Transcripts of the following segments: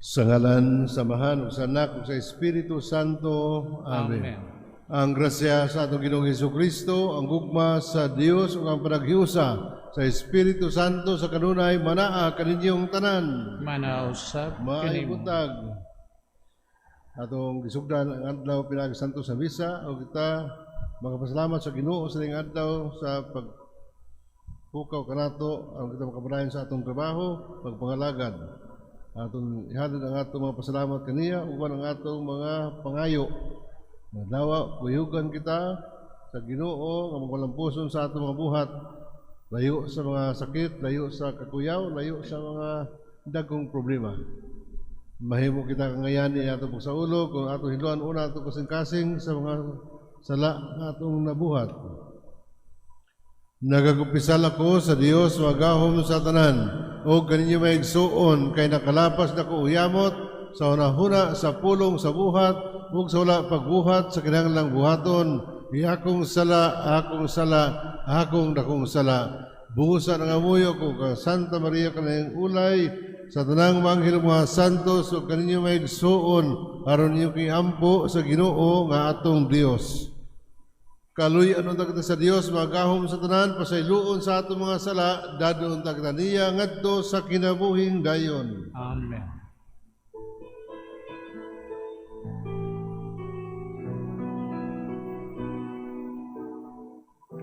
Sa ngalan sa Amahan ug sa Anak ug sa Espiritu Santo. Amen. Amen. Ang grasya sa atong Ginoong Kristo, ang gugma sa Dios ug ang panaghiusa sa Espiritu Santo sa kanunay manaa kaninyong tanan. Manaa usab Maayong kanimo. buntag. Atong gisugdan ang adlaw pinaagi sa Santo sa Misa ug kita makapasalamat sa Ginoo sa ning adlaw sa pagpukaw kanato aron kita makapadayon sa atong trabaho, pagpangalagad. Atong ihalad ang atong mga pasalamat kaniya uban ang atong mga pangayo. Nawa kuyugan kita sa Ginoo nga magwalampuson sa atong mga buhat, layo sa mga sakit, layo sa kakuyaw, layo sa mga dagkong problema. Mahimo kita kangayani atong pagsaulo kung atong hinluan una atong kasing-kasing sa mga sala nga atong nabuhat. Nagakumpisal ako sa Dios magahom sa tanan ug kaninyo mga igsuon kay nakalapas na ko uyamot sa hunahuna, sa pulong, sa buhat ug sa wala pagbuhat sa kinahanglang buhaton. Akong sala, akong sala, akong dakong sala. Busa nangamuyo ko ka Santa Maria kanayang ulay, sa tanang mga anghel, mga santos ug kaninyo mga igsuon aron ninyo iampo sa Ginoo nga atong Dios. Kaluy-an unta kita sa Dios magahom sa tanan, pasayloon sa atong mga sala, dadon unta kita niya ngadto sa kinabuhing dayon. Amen.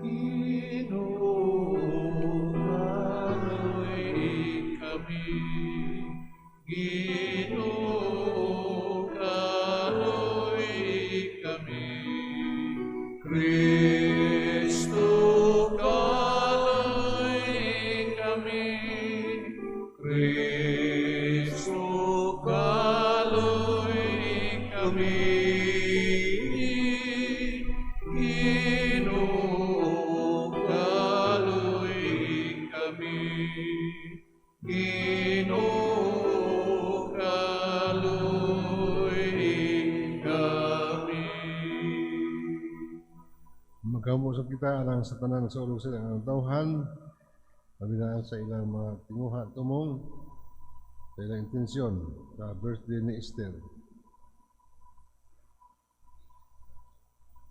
Ginoo, kaloy kami. Ginoo, kaloy kami. Kristo, kaloy kami. Kristo, kaloy kami. Ginoo, kaloy kami. Ginoo, kaloy kami. Maghambo sa kita alang sa tanan sa ulog sa ilang tawhan, labi na sa ilang mga tinguha tumong sa ilang intensyon sa birthday ni Esther.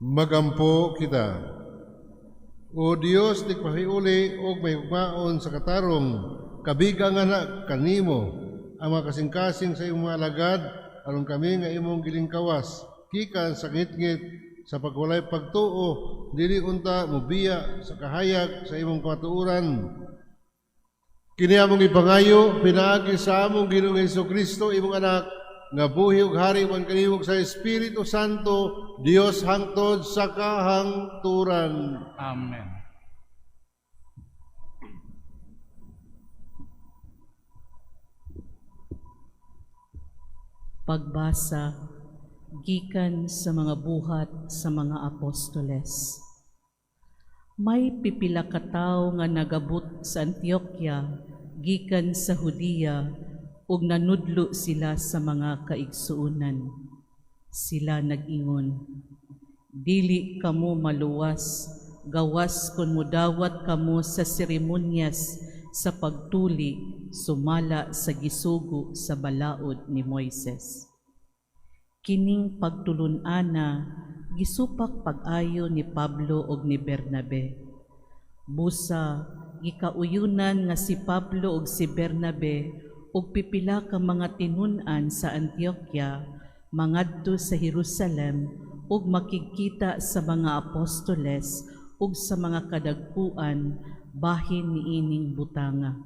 Magampo kita. O Dios, nagpahiuli og may hugmaon sa katarong, kabiga nga na kanimo ang mga kasing-kasing sa imong mga alagad, aron kami nga imong gilingkawas, gikan sa ngitngit sa pagwalay pagtuo, dili unta mobiya sa kahayag sa imong kamatuoran. Kini among ipangayo pinaagi sa among Ginoong Hesukristo, imong Anak, nga buhi ug hari uban kanimo sa Espiritu Santo, Dios hangtod sa kahangturan. Amen. Pagbasa gikan sa mga Buhat sa mga Apostoles. May pipila ka tawo nga nagabot sa Antioquia gikan sa Judea ug nanudlo sila sa mga kaigsuonan. Sila nag-ingon, "Dili kamo maluwas gawas kon mudawat kamo sa seremonyas sa pagtuli sumala sa gisugo sa balaod ni Moises." Kining pagtulun-ana gisupak pag-ayo ni Pablo ug ni Bernabe. Busa gikauyunan nga si Pablo ug si Bernabe ug pipila ka mga tinun-an sa Antioquia mangadto sa Jerusalem ug makigkita sa mga apostoles ug sa mga kadagkuan bahin niining butanga.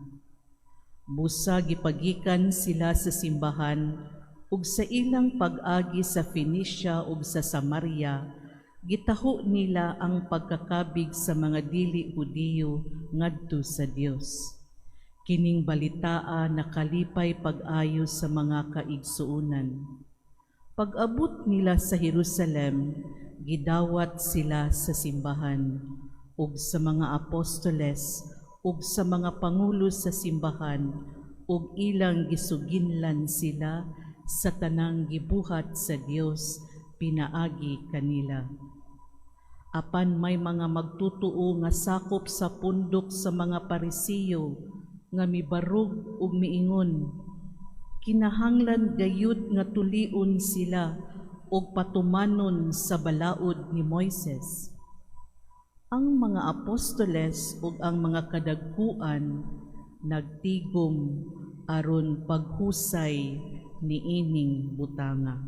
Busa gipagikan sila sa simbahan ug sa ilang pag-agi sa Phoenicia ug sa Samaria, gitaho nila ang pagkakabig sa mga dili Hudiyo ngadto sa Dios. Kining balitaa nakalipay pag-ayo sa mga kaigsuonan. Pag-abot nila sa Jerusalem, gidawat sila sa simbahan ug sa mga apostoles ug sa mga pangulo sa simbahan ug ilang gisuginlan sila sa tanang gibuhat sa Dios pinaagi kanila. Apan may mga magtutuo nga sakop sa pundok sa mga Parisiyo nga mibarog ug miingon, Kinahanglan gayud nga tulion sila og patumanon sa balaod ni Moises. Ang mga apostoles ug ang mga kadagkuan nagtigom aron paghusay niining butanga.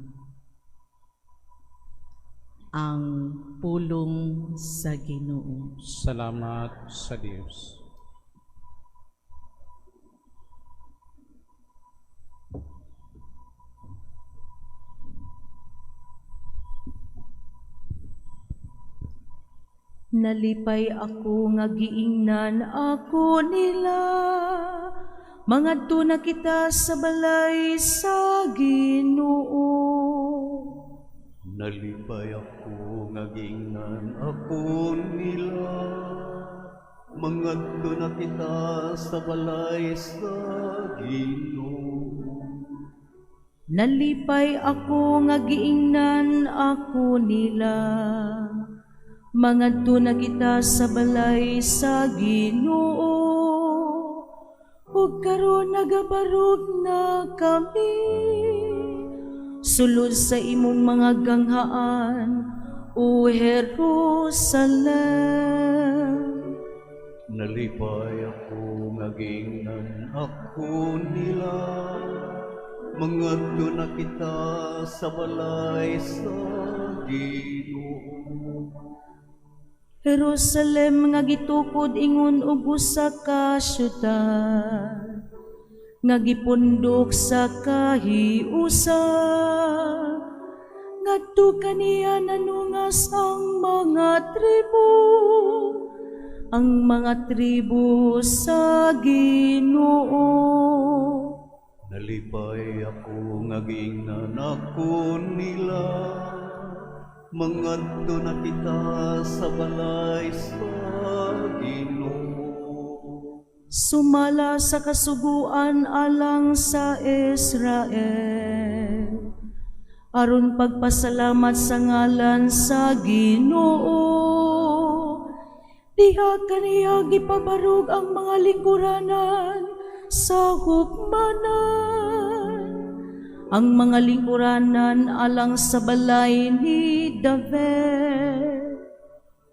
Ang pulong sa Ginoo. Salamat sa Dios. Nalipay ako nga giingnan ako nila, mangadto na kita sa balay sa Ginoo. Nalipay ako nga giingnan ako nila, mangadto na kita sa balay sa Ginoo. Nalipay ako nga giingnan ako nila, mangadto na kita sa balay sa Ginoo. Ug karon nagabarog na kami sulod sa imong mga ganghaan, O Jerusalem. Nalipay ako nga giingnan ako nila, mangadto na kita sa balay sa Ginoo. Jerusalem nga gitukod ingon og usa ka syudad nga gipundok sa kahiusan, ngadto kaniya nanungas ang mga tribo, ang mga tribo sa Ginoo. Nalipay ako nga giingnan ako nila, mangadto na kita sa balay sa Ginoo. Sumala sa kasuguan alang sa Israel, aron pagpasalamat sa ngalan sa Ginoo. Diha kaniya gipabarog ang mga lingkuranan sa hukmanan, ang mga lingkuranan alang sa balay ni David.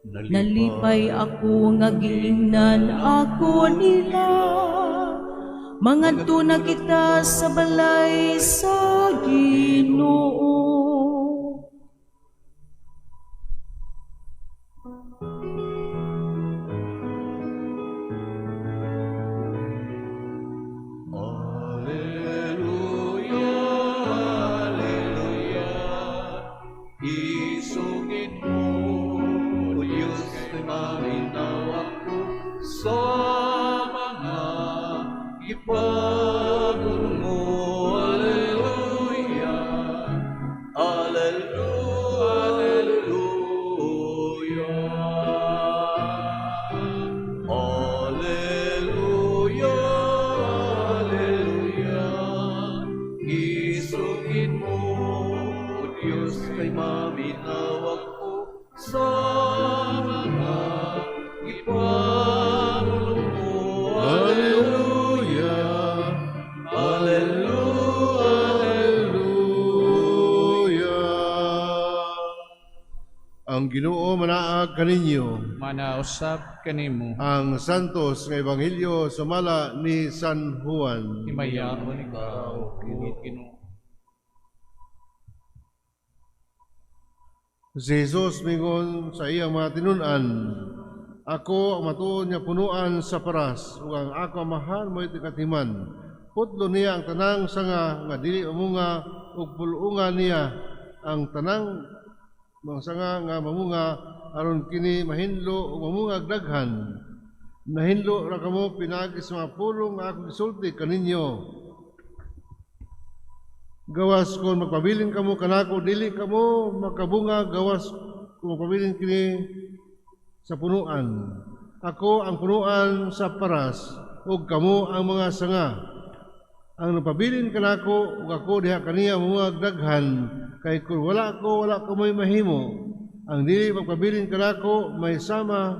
Nalipay ako nga giingnan ako nila, mangadto na kita sa balay sa Ginoo. Alleluia, Alleluia. Isugid mo, O Diyos, kay maminaw ako sa mga gipagun mo. Alleluia, Alleluia, Alleluia. Alleluia, Alleluia. Isugid mo, O Diyos, kay maminaw ako sa mga gipangulo mo. Alleluia. Alleluia, Alleluia. Ang Ginoo manaag kaninyo. Manausab kanimo. Ang Santos nga Ebanghelyo sumala ni San Juan. Himayaon ikaw, Ginoo. Si Jesus mingon sa iyang mga tinun-an, "Ako ang matuod nga punuan sa paras, ug ang ako amahan mo'y katiman. Putlo niya ang tanang sanga nga dili mamunga, ug pulungan niya ang tanang mga sanga nga mamunga, aron kini mahinlo ug mamunga daghan. Nahinlo ra kamo pinaagi sa mga pulong nga akong gisulti kaninyo. Gawas kung magpabilin kamo kanako, dili kamo makabunga, gawas kung magpabilin kini sa punuan. Ako ang punuan sa paras, ug kamo ang mga sanga. Ang nagpabilin kanako ug ako diha kaniya mamungag daghan, kay kun wala ko, wala kamoy mahimo. Ang dili magpabilin kanako may sama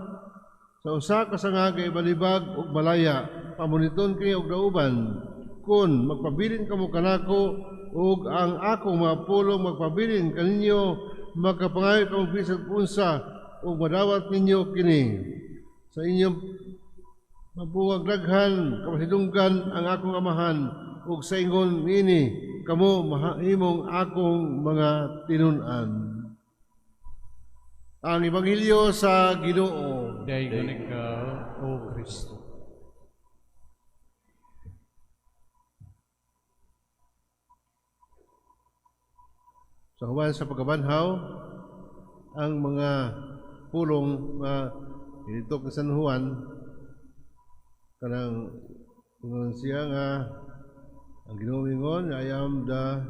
sa usa ka sanga kay balibag ug balaya, pamuniton kini og dauban. Ug kon magpabilin kamo kanako ug ang akong mga pulong magpabilin kaninyo, makapangayo kamo bisag unsa ug madawat ninyo kini. Sa inyong mabungag daghan kapasidunggan ang akong Amahan, ug sa ingon niini kamo mahimong akong mga tinun-an. Ang Ebanghelyo sa Ginoo. Daygon ikaw, O Kristo. Sa human sa pagkabanhaw, ang mga pulong nga initok ni San Juan, kanang ingon siya nga ang Ginoo ingon, "I am the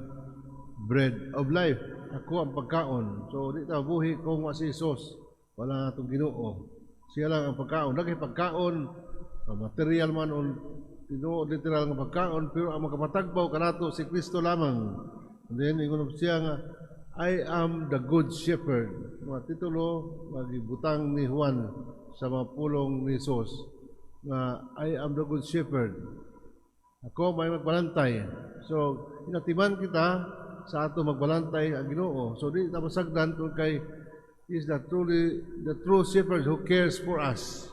bread of life." Ako ang pagkaon. So di ta buhi kung wa si Jesus, wala atong Ginoo. Siya lang ang pagkaon. Daghay pagkaon, material man o tinuod literal nga pagkaon, pero ang makapatagbaw kanato si Kristo lamang. And then ingon siya nga, "I am the good shepherd." Mga titulo magibutang ni Juan sa mga pulong ni Jesus nga "I am the good shepherd." Ako may magbalantay. So inatiman kita sa ato magbalantay ang Ginoo. So di ta masagdan tungod kay is the truly the true shepherd who cares for us.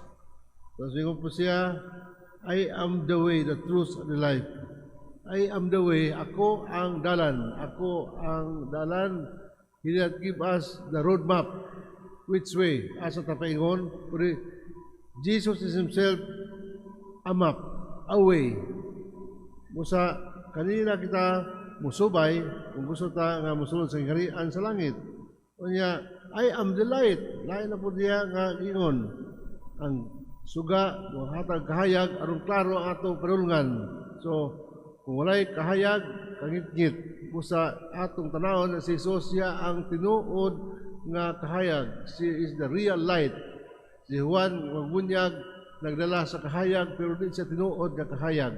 So ingon po siya, "I am the way, the truth, and the life." I am the way, ako ang dalan. Ako ang dalan. He did not give us the roadmap. Which way? Asa ta paingon? Pero Jesus is himself a map, a way. Busa kanina kita musubay kung gusto ta nga musulod sa gingharian sa langit. Unya, "I am the light." Lain na po diya nga ingon. Ang suga, hatag kahayag, aron klaro ang atong padulngan. So, kung walay kahayag, kangitngit. Busa atong tanawon na si Jesus, siya ang tinuod nga kahayag. She is the real light. Si Juan magbunyag, nagdala sa kahayag, pero di siya tinuod nga kahayag.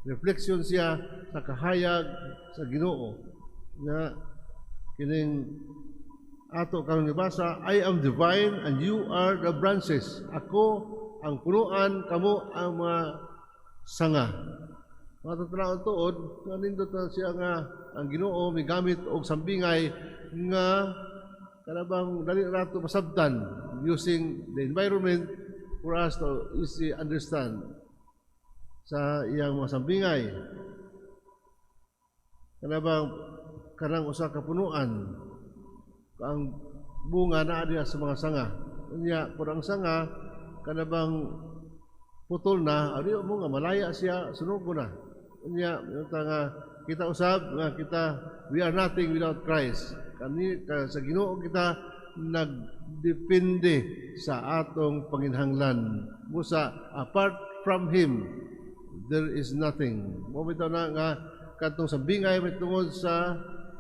Reflection siya sa kahayag sa Ginoo. Nga kining ato karon gibasa, "I am the vine and you are the branches." Ako ang punuan, kamo ang mga sanga. Matatanaw tuod, nga nindot na siya nga ang Ginoo migamit og sambingay nga kanabang dali rato masabtan, using the environment for us to easily understand sa iyang mga sambingay. Kanabang kanang usa ka punuan, ang bunga naa diha sa mga sanga. Unya kun ang sanga kanabang putol na, ari mo nga malaya siya, sunog na. Unya nga kita usab nga kita, we are nothing without Christ. Kani ka, sa Ginoo kita nagdepende sa atong panginhanglan. Busa apart from Him, there is nothing. Mo bitaw na nga katong sambingay may tungod sa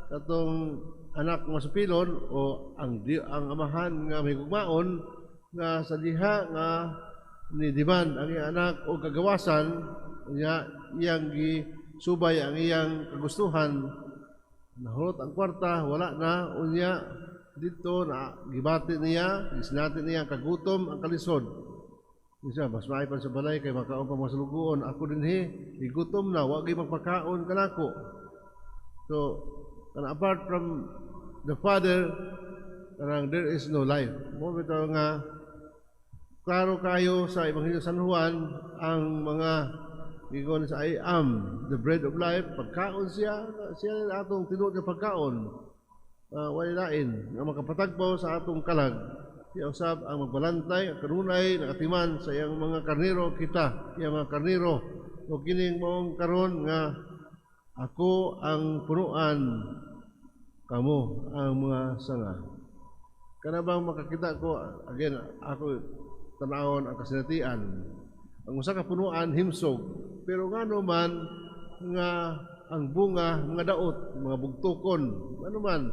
katong anak nga supilon o ang amahan nga may gugmaon, nga sa diha nga ni demand ang iyang anak o kagawasan niya, iyang gisubay ang iyang kagustuhan, nahurot ang kwarta, wala na. Unya dito na gibati niya, gisinati niya ang kagutom, ang kalisod. Isa, mas maay pa sa balay kay makaon pa mga sulugoon. Ako dinhi, igutom na, wa gyud magpakaon kanako. So, and apart from the Father, kanang there is no life. Mo bitaw nga klaro kayo sa Ebanghelyo San Juan ang mga gigon sa "I am the bread of life." Pagkaon siya, siya atong tinuod nga pagkaon. Walay lain nga makapatagbaw sa atong kalag. Siya usab ang magbalantay, ang kanunay nakatiman sa iyang mga karnero, kita, iyang mga karnero. O kining maong karon nga ako ang punuan, kamo ang mga sanga. Kana bang makakita ko, again, ako tanawon ang kasinatian. Ang usa ka punuan himsog, pero ngano man nga ang bunga mga daot, mga bugtukon, ano man,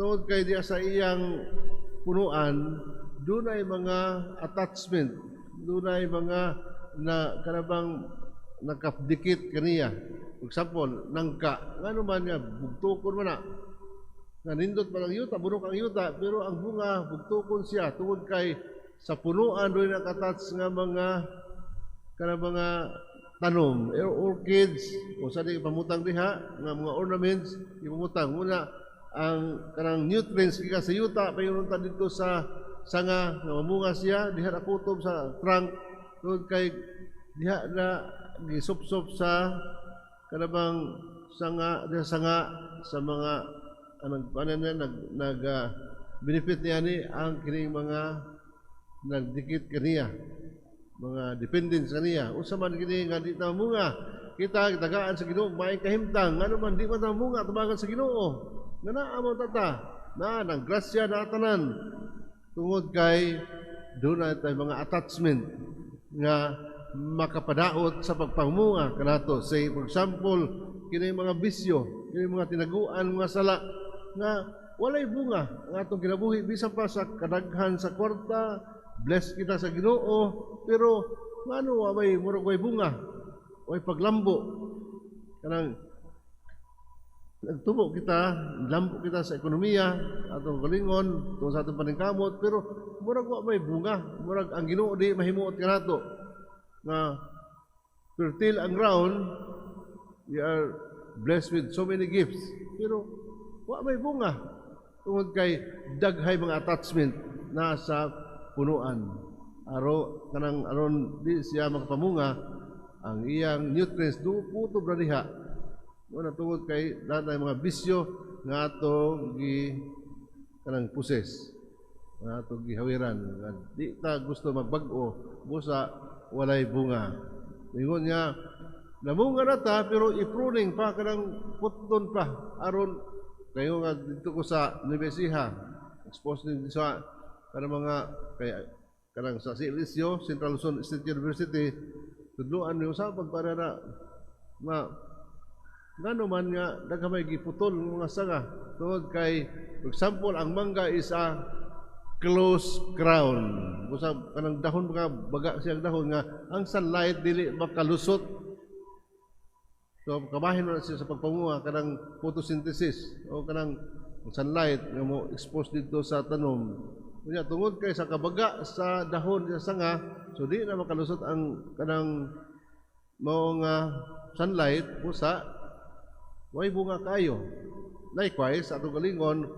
tungod kay diya sa iyang punuan, dunay mga attachment, dunay mga na kanabang nakadikit kaniya. For example, nangka, ngano man nga bugtukon man na. Nga nindot pa ang yuta, bunok ang yuta, pero ang bunga bugtukon siya tungod kay sa punuan doon nakatouch nga mga kana mga tanom, orchids o sa di pamutang diha nga mga ornaments ipamutang muna ang kanang nutrients gikan sa yuta payon ta didto sa sanga nga mamunga siya diha na kutob sa trunk tungod kay diha na gisupsop sa kanabang sanga diha sanga sa mga anang ano na nag nag benefit niya ni ang kining mga nagdikit kaniya, mga dependents kaniya. Unsa man kini nga di ta munga, kita tagaan sa Ginoo maayong kahimtang, ngano man di man ta munga tubangan sa Ginoo. Nga naa mo tata, na nang grasya na tanan tungod kay doon tay mga attachment nga makapadaot sa pagpamunga kanato. Say for example, kini mga bisyo, kini mga tinaguan, mga sala nga walay bunga ang atong kinabuhi bisan pa sa kadaghan sa kwarta, bless kita sa Ginoo, pero ngano wa may murag way bunga, way paglambo. Kanang nagtubo kita, lambo kita sa ekonomiya, atong galingon, tungod sa atong paningkamot, pero murag wa may bunga, murag ang Ginoo di mahimuot kanato nga fertile ang ground, we are blessed with so many gifts, pero wa may bunga tungod kay daghay mga attachment na sa punuan. Aro kanang aron di siya makapamunga, ang iyang nutrients do kutob ra diha. Muna tungod kay natay mga bisyo nga ato gi kanang poses, nga ato gihawiran. Di ta gusto magbag-o busa walay bunga. Ingon niya, namunga na ta pero i-pruning pa kanang puton pa aron kayo nga dito ko sa Nueva Ecija, expose din sa kanang mga kay kanang sa CLSU, Central Luzon State University, tudloan niyo sa pagpara na nga ngano man nga daghan may giputol ng mga sanga tungod kay for example ang mangga is a close crown, busa kanang dahon mga baga siyang dahon nga ang sunlight dili makalusot, so kabahin na siya sa pagpamunga kanang photosynthesis o kanang sunlight nga mo expose dito sa tanom. Unya tungod kay sa kabaga sa dahon sa sanga, so di na makalusot ang kanang mao nga sunlight, busa way bunga kayo. Likewise, sa atong galingon,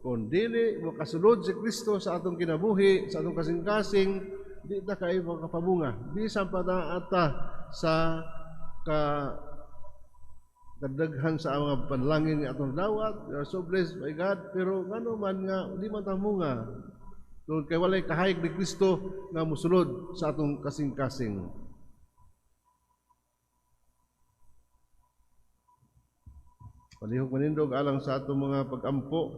kung dili makasulod si Kristo sa atong kinabuhi, sa atong kasing-kasing, di ta kayo makapamunga. Bisan pa na ata sa kadaghan sa mga panalangin nga atong dawat, we are so blessed by God, pero ngano man nga di man ta munga. Tungod kay walay kahayag ni Kristo nga mosulod sa atong kasing-kasing. Palihog manindog alang sa atong mga pag-ampo.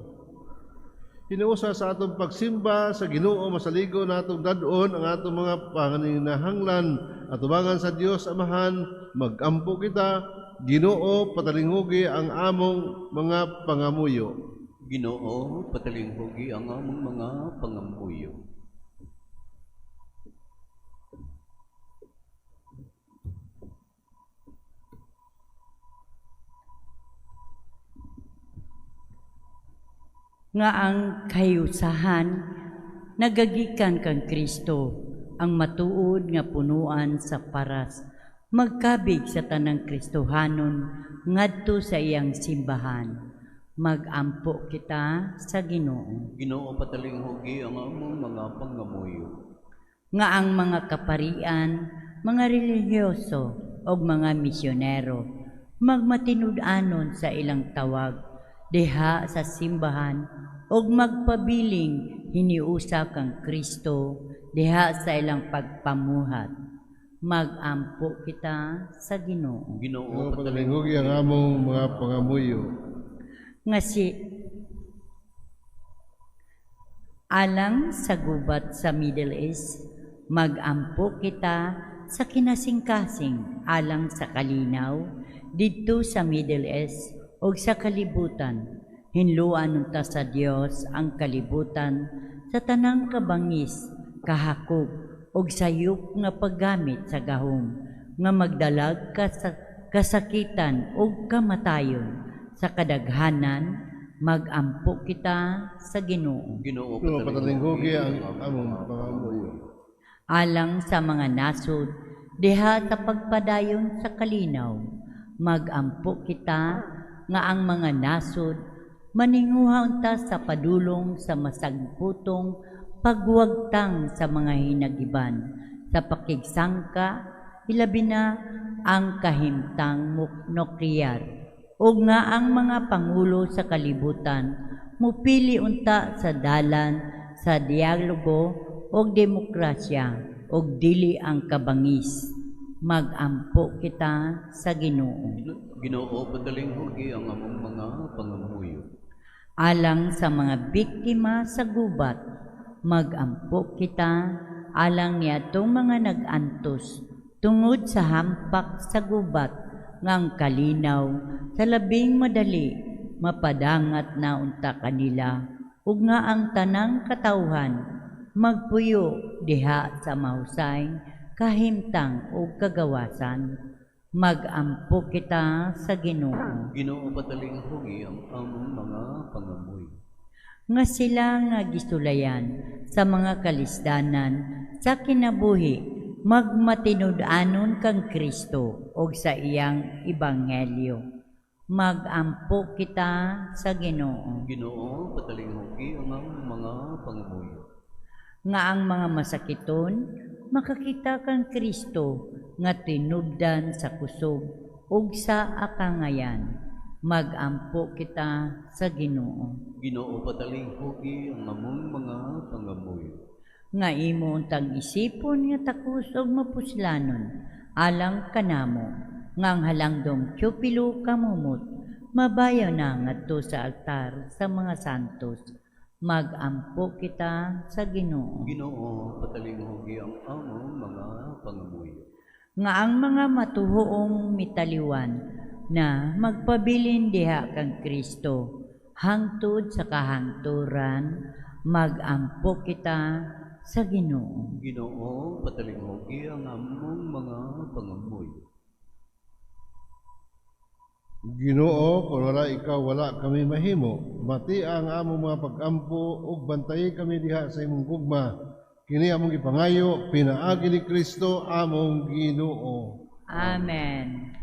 Hinuusa sa atong pagsimba sa Ginoo, masaligo na atong dad-on ang atong mga panginahanglan at tubangan sa Dios Amahan, mag-ampo kita. Ginoo, patalinghugi ang among mga pangamuyo. Ginoo, patalinghugi ang among mga pangamuyo. Nga ang kayusahan nagagikan kang Kristo, ang matuod nga punuan sa paras, magkabig sa tanang Kristohanon ngadto sa iyang simbahan. Magampo kita sa Ginoo. Ginoo, patalinghugi ang among mga pangamuyo. Nga ang mga kaparian, mga relihiyoso ug mga misyonero magmatinud-anon sa ilang tawag diha sa simbahan ug magpabiling hiniusa kang Kristo diha sa ilang pagpamuhat. Magampo kita sa Ginoo. Ginoo, patalinghugi ang among mga pangamuyo. Nga si alang sa gubat sa Middle East, magampo kita sa kinasingkasing alang sa kalinaw didto sa Middle East ug sa kalibutan. Hinluan unta sa Dios ang kalibutan sa tanang kabangis, kahakog ug sayop nga paggamit sa gahom nga magdalag kasakitan ug kamatayon. Sa kadaghanan, magampo kita sa Ginoo. Ginoo, patalinghugi ang among pangamuyo. Alang sa mga nasod diha sa pagpadayon sa kalinaw. Magampo kita nga ang mga nasod maninguha unta sa padulong sa masagputong pagwagtang sa mga hinagiban sa pakigsangka, hilabi na ang kahimtang nukleyar, ug nga ang mga pangulo sa kalibutan mupili unta sa dalan sa dialogo ug demokrasya ug dili ang kabangis. Magampo kita sa Ginoo. Ginoo, patalinghugi ang among mga pangamuyo. Alang sa mga biktima sa gubat, magampo kita alang niadtong mga nag-antos tungod sa hampak sa gubat nga ang kalinaw sa labing madali mapadangat na unta kanila, ug nga ang tanang katawhan magpuyo diha sa mahusay kahimtang ug kagawasan. Magampo kita sa Ginoo. Ginoo, patalinghugi ang among mga pangamuyo. Nga sila nga gisulayan sa mga kalisdanan sa kinabuhi magmatinud-anon kang Kristo og sa iyang ebanghelyo. Magampo kita sa Ginoo. Ginoo, patalinghugi ang among mga pangamuyo. Nga ang mga masakiton makakita kang Kristo nga tinubdan sa kusog ug sa akangayan. Magampo kita sa Ginoo. Ginoo, patalinghugi ang among mga pangamuyo. Nga imo untang isipon nga takos og mapuslanon alang kanamo, nga ang halangdong Teopilo kamumot mabayaw na ngadto sa altar sa mga santos. Magampo kita sa Ginoo. Ginoo, patalinghugi ang among mga pangamuyo. Nga ang mga matuhoong mitaliwan na magpabilin diha kang Kristo hangtod sa kahangturan, magampo kita sa Ginoo. Ginoo, patalinghugi ang among mga pangamuyo. Ginoo, kung wala ikaw, wala kami mahimo. Mati ang among mga pag-ampo ug bantayi kami diha sa imong gugma. Kini among gipangayo pinaagi ni Kristo among Ginoo. Amen.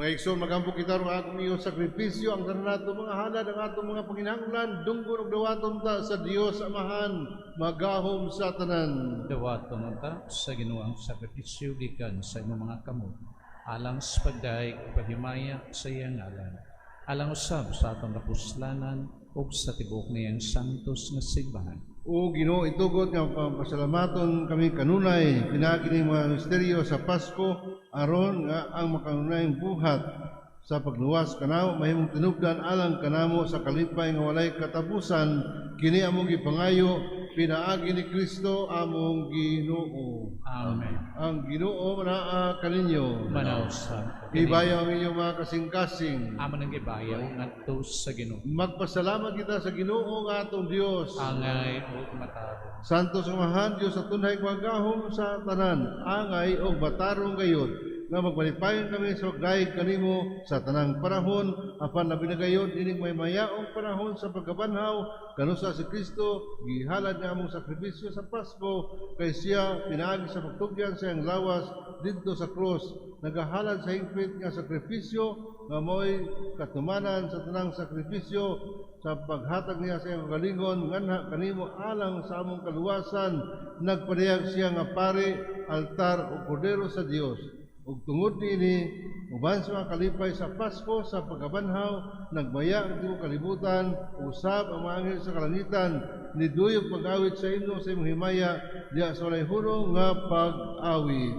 Mga igsoon, magampo kita ron akong iyong sakripisyo, ang tanan nato mga halad, ang atong mga panginahanglan, dunggon ug dawaton ta sa Dios Amahan, magahom sa tanan. Dawaton ta sa Ginoo ang sakripisyo gikan sa imong mga kamot, alang sa pagdayeg ug paghimaya sa iyang ngalan, alang usab sa atong kapuslanan ug sa tibuok niyang santos nga simbahan. O Ginoo, itugot nga pasalamaton kami kanunay pinaagi ning mga misteryo sa Pasko aron nga ang makanunayng buhat sa pagluwas kanamo mahimong tinubdan alang kanamo sa kalipay nga walay katapusan. Kini among gipangayo pinaagi ni Kristo among Ginoo. Amen. Ang Ginoo manaa kaninyo. Manaw sa Ibayaw ang inyong mga kasing-kasing. Amo nang gibayaw ngadto sa Ginoo. Magpasalamat kita sa Ginoo nga atong Dios. Angay ug matarong. Santos Amahan Dios sa tunhay gahom sa tanan, angay ug matarong gayud nga magmalipayon kami sa pagdayeg kanimo sa tanang panahon, apan labi na gayud ining may mayaong panahon sa pagkabanhaw kanusa si Kristo gihalad nga among sakripisyo sa Pasko, kay siya pinaagi sa pagtugyan sa iyang lawas didto sa krus, nagahalad sa hingpit nga sakripisyo nga mao'y katumanan sa tanang sakripisyo sa paghatag niya sa iyang kagalingon nganha kanimo alang sa among kaluwasan. Nagpadayag siya nga pari, altar o kordero sa Dios. Ug tungod niini uban sa mga kalipay sa Pasko sa pagkabanhaw, nagmaya ang tibuok kalibutan, usab ang mga anghel sa kalangitan, niduyog pag-awit sa imno sa imong himaya diha sa walay hunong nga pag-awit.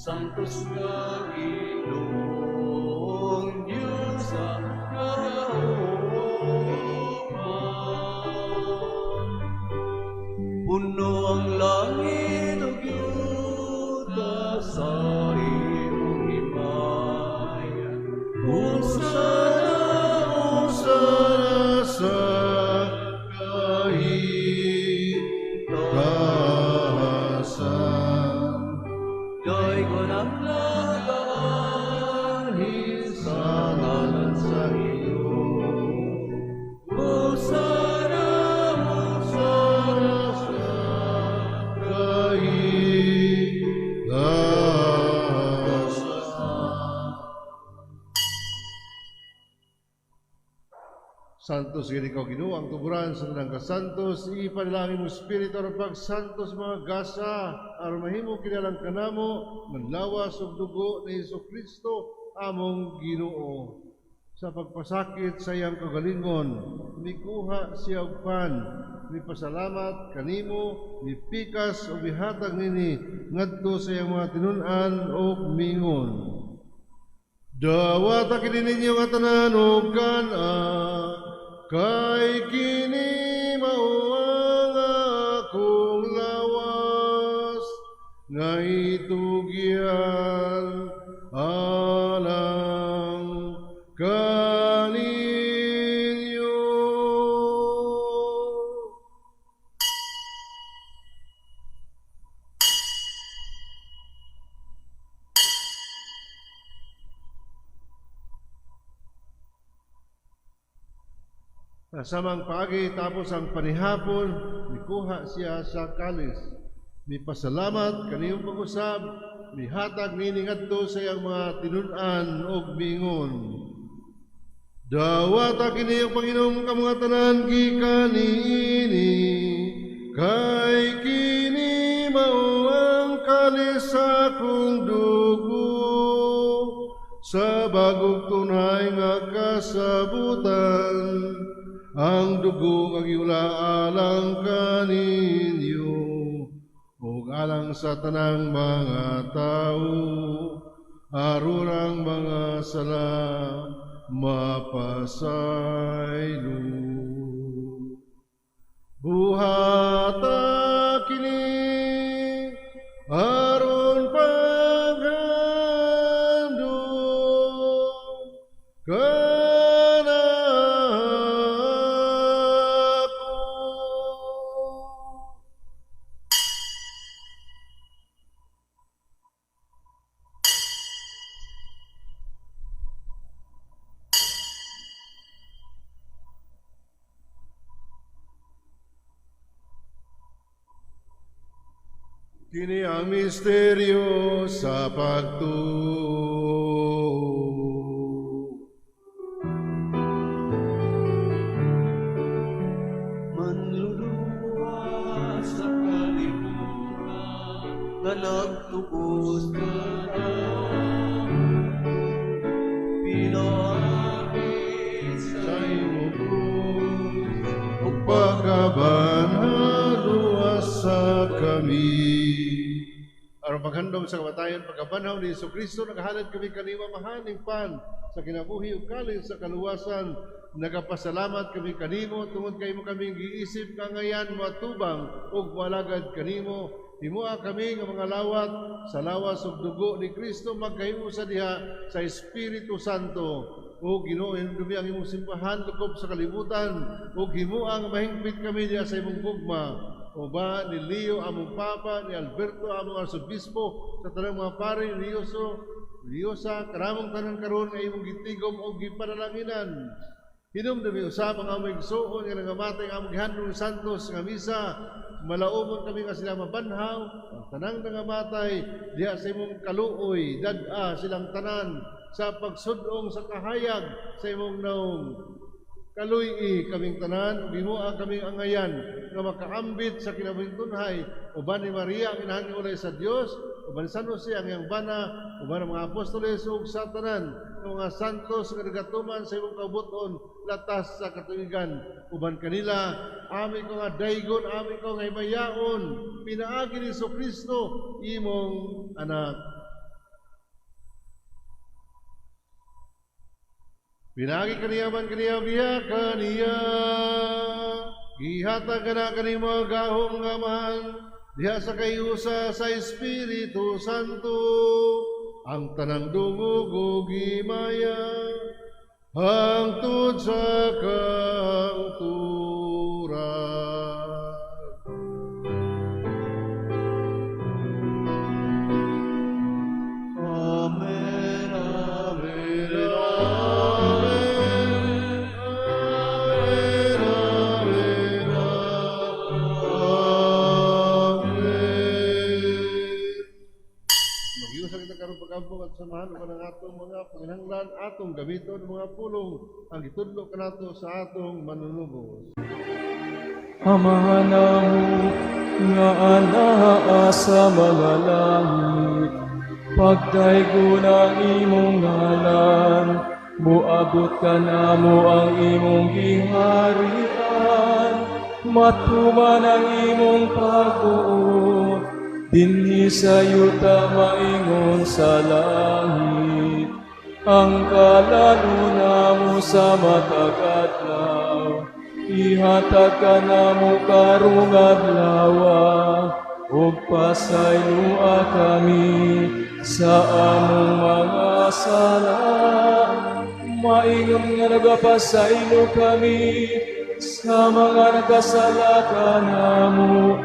Santos nga Ginoong Diyos sa kagahoman. Puno ang langit ug yuta sa imong himaya. Hosana, Hosana sa kahitasan. Daygon ang nagaanhi sa ngalan sa Ginoo. Hosana, Hosana sa kahitasan. Santos gid ikaw Ginoo ang tuburan sa tanang kasantos, ipanalangin mo espiritu aron pagsantos mga gasa aron mahimo kinalang kanamo manlawas og dugo ni Hesukristo among Ginoo. Sa pagpasakit sa iyang kagalingon, mikuha siya og pan, mipasalamat kanimo, mipikas og mihatag nini ngadto sa iyang mga tinun-an og mingon. Dawata kini ninyo nga tanan og kan-a, kay kini mao ang akong lawas nga itugyan alang kaninyo. Samang paagi tapos ang panihapon, mikuha siya sa kalis. Mipasalamat kaniyong pag-usab, mihatag nini ngadto sa iyang mga tinun-an og mingon. Dawata kini ang Panginoong kamong tanan gikan niini, kay kini mao ang kalis sa akong dugo sa bagong tunay nga kasabutan. Ang dugo nga giula alang kaninyo ug alang sa tanang mga tawo, aron ang mga sala mapasaylo. Buhata kini aron paghandom kanako. Kini ang misteryo sa pagtuo. Manluluwas sa Krus kanamo, pinaagi sa imong krus ug pagkabanhaw luwasa kami. Aron paghandom sa kamatayon, pagkabanhaw ni Hesus Kristo, nagahalad kami kanimo, Amahan, ning pan sa kinabuhi ug kalis sa kaluwasan. Nagapasalamat kami kanimo tungod kay imo kaming giisip kaangayan moatubang ug moalagad kanimo. Himoa kami nga mga lawat sa lawas ug dugo ni Kristo magkahiusa diha sa Espiritu Santo. O Ginoo, hinumdumi ang imong simbahan lukop sa kalibutan ug himoa nga mahingpit kami diha sa imong gugma. Uban ni Leo among Papa, ni Alberto among Arsobispo, sa tanang mga pari, ni Riosa, kanamong tanan karon nga imong gitigom o gipanalanginan. Hinumdumi usab ang among igsuon nga nangamatay nga among gihandong santos nga misa. Malaumon kami nga sila mabanhaw, ang tanang nangamatay diha sa imong kaluoy, dad-a silang tanan sa pagsudong sa kahayag sa imong naong. Kaluy-i kaming tanan, ug himoa kaming angayan nga makaambit sa kinabuhing tunhay, uban ni Maria ang inahan nga ulay sa Dios, uban ni San Jose ang iyang bana, uban ang mga apostoles ug sa tanan nga mga santos nga nagatuman sa imong kaubuton latas sa katuigan. Uban kanila, ami ko nga daygon, ami ko nga himayaon, pinaagi ni Jesucristo imong anak. Pinaagi kaniya man kaniya biya kaniya, gihatag kana kanimo gahom nga Amahan diha sa kayusa sa Espiritu Santo, ang tanang dungog ug himaya hangtod sa kahangturan. Amen, Amen, Amen, Amen, Amen, Amen. Mag-iusa kita karon pag-ampo at samahan uban ang atong mga panginahanglan, atong gamiton mga pulong ang gitudlo kanato sa atong manunubos. Amahan namo nga anaa sa mga langit, pagdaygon ang imong ngalan, moabot kanamo ang imong giharian, matuman ang imong pagbuot, dinhi sa yuta maingon sa langit. Ang kalaluna namo sa matag adlaw, ihatag kanamo karong adlaw, ug pasayloa kami sa among mga sala, maingon nga nagapasaylo kami sa mga nagkasala kanamo,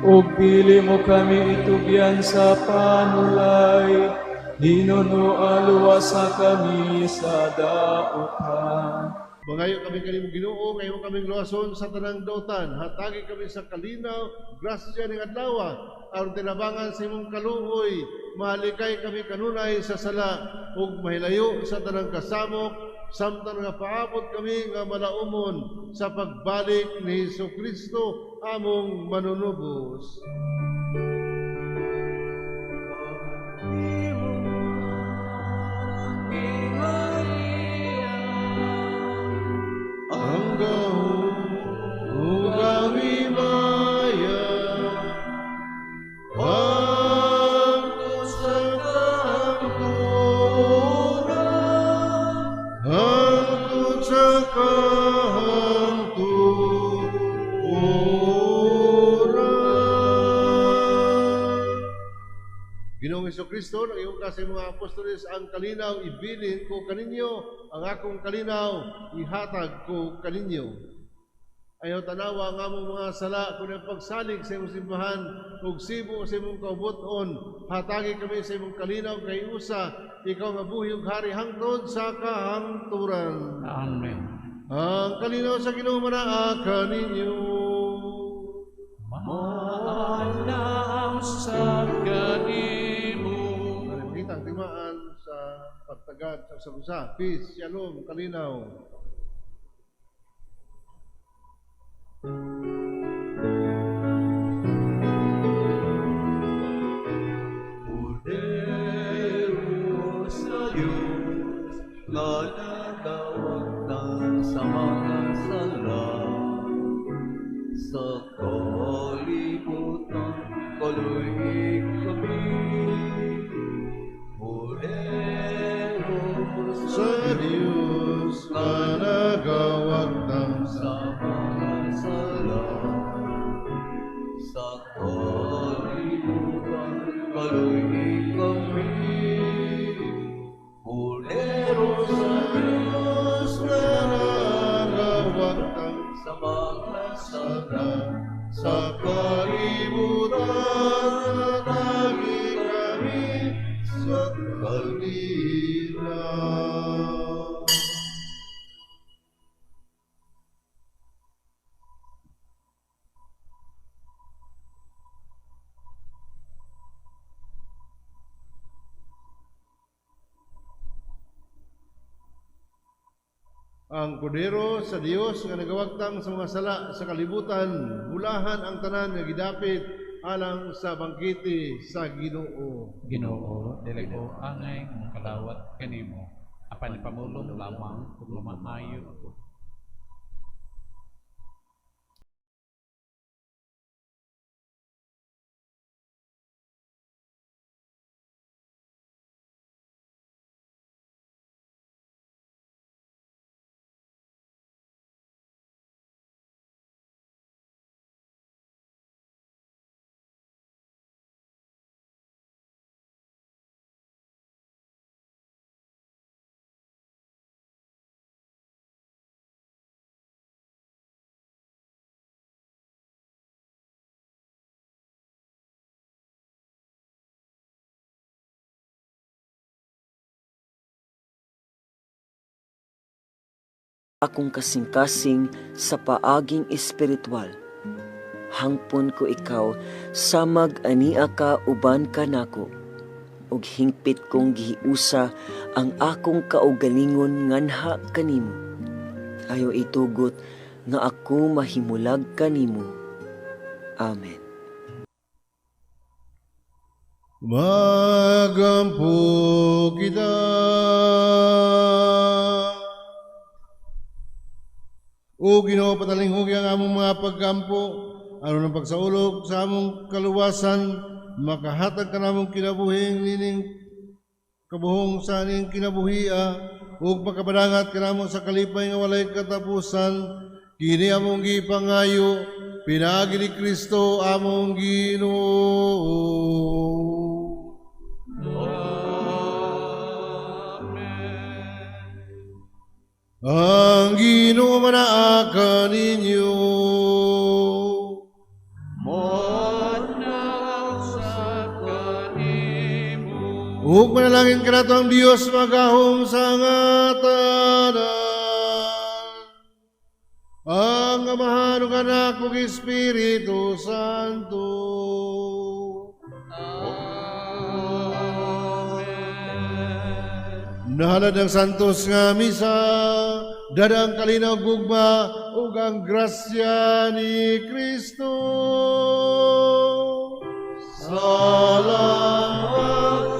ug dili mo kami itugyan sa panulay, hinunoa luwasa kami sa dautan. Mangayo kami kanimo Ginoo, ngayon kaming luwason sa tanang dautan. Hatagi kami sa kalinaw, grasya ning adlaw, aron tinabangan sa imong kaluoy, mahalikay kami kanunay sa sala ug mahilayo sa tanang kasamok, samtang nga paabot kami nga malaumon sa pagbalik ni Hesukristo among manunubos. Ang gahom ug ang himaya hangtod sa kahangturan, hangtod sa kahangturan. Ginoong Hesukristo, nag-ingon ka sa imong mga apostoles, ang kalinaw ibilin ko kaninyo, ang akong kalinaw ihatag ko kaninyo. Ayaw tanawa ang among mga sala, kun ang pagsalig sa imong simbahan ug sibo sa imong kaubuton, hatagi kami sa imong kalinaw kay usa, ikaw nga buhi ug hari hangtod sa kahangturan. Amen. Ang kalinaw sa Ginoo manaa kaninyo. Maanam sa kanimo. Makita ang timaan sa pagtagad sa usa. Peace, shalom, kalinaw. Por nga nagawagtang sa mga sala sa kalibutan, kaluhi kami. Kordero sa Diyos nga nagawagtang sa mga sala sa kalibutan, kaluhi kami. Kordero sa Diyos nga nagawagtang sa mga sala sa kalibutan, hatagi kami sa kalinaw. Ang kordero sa Dios nga nagawagtang sa mga sala sa kalibutan, bulahan ang tanan nga gidapit alang sa bangkete sa Ginoo. Ginoo, dili ko angay nga mokalawat kanimo, apan ipamulong lamang ug mamaayo ako. Akong kasing-kasing sa paaging espiritual. Hangpon ko ikaw samag ania ka uban kanako, ug hingpit kong gihiusa ang akong kaugalingon nganha kanimo. Ayaw itugot nga ako mahimulag kanimo. Amen. Magampo kita. O Ginoo, patalinghugi ang among mga pagkampo, aron ang pagsaulog sa among kaluwasan, makahatag ka namong kinabuhing nining kabuhong sa aning kinabuhia, ug makapadangat ka namo sa kalipay nga walay katapusan. Kini among gipangayo, pinaagi ni Kristo among Ginoo. Ang Ginoo manaa kaninyo. Manausap kanimo. Ug manalangin kanato ang Dios magahom sa nga tanan. Ang Amahan ug Anak ug Espiritu Santo. Amen. Nahalad ang santos nga misa, dada ang kalinaw gugma ug ang grasya ni Kristo. Salamat.